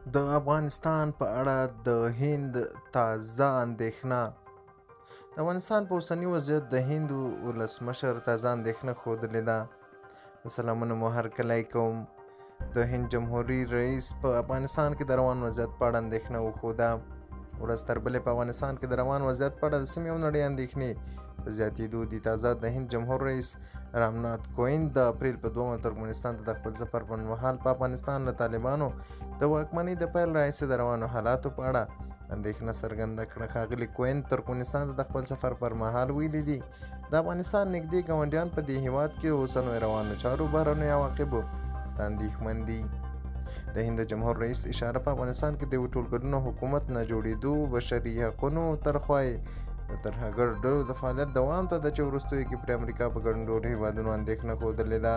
د افغانستان په اړه د هند تازه اندېښنه. د افغانستان په اوسني وضعیت د هند ولسمشر تازه اندېښنه ښودلې ده. په سلامونو مو هرکلی کوم. د هند جمهوري رئیس په افغانستان کې د روان وضعیت په اړه اندېښنه وښوده. ورځ تر بلې په افغانستان کې د روان وضعیت په اړه د سیمې او نړۍ اندېښنې په زیاتېدو دي. تازه د هند جمهور رئیس رامنات کویند د اپریل په 2مه ترکمنستان ته د خپل سفر پر مهال په افغانستان له طالبانو د واکمنۍ د پیل راهیسې د روانو حالاتو په اړه اندېښنه څرګنده کړه. ښاغلي کویند ترکمنستان ته د خپل سفر پر مهال ویلي دي، د افغانستان نږدې ګاونډیان په دې هیواد کې اوسنیو روانو چارو بهرنیو عواقبو ته اندېښمن دي. د هند جمهور رئیس اشاره په افغانستان کې د یو ټولګډونه حکومت نه جوړېدو، بشري حقونو تر خوا یې د ترهګرو ډلو د فعالیت دوام ته ده چې وروستیو کې پرې امریکا په ګډون ډېرو هیوادونو اندېښنه ښودلې ده.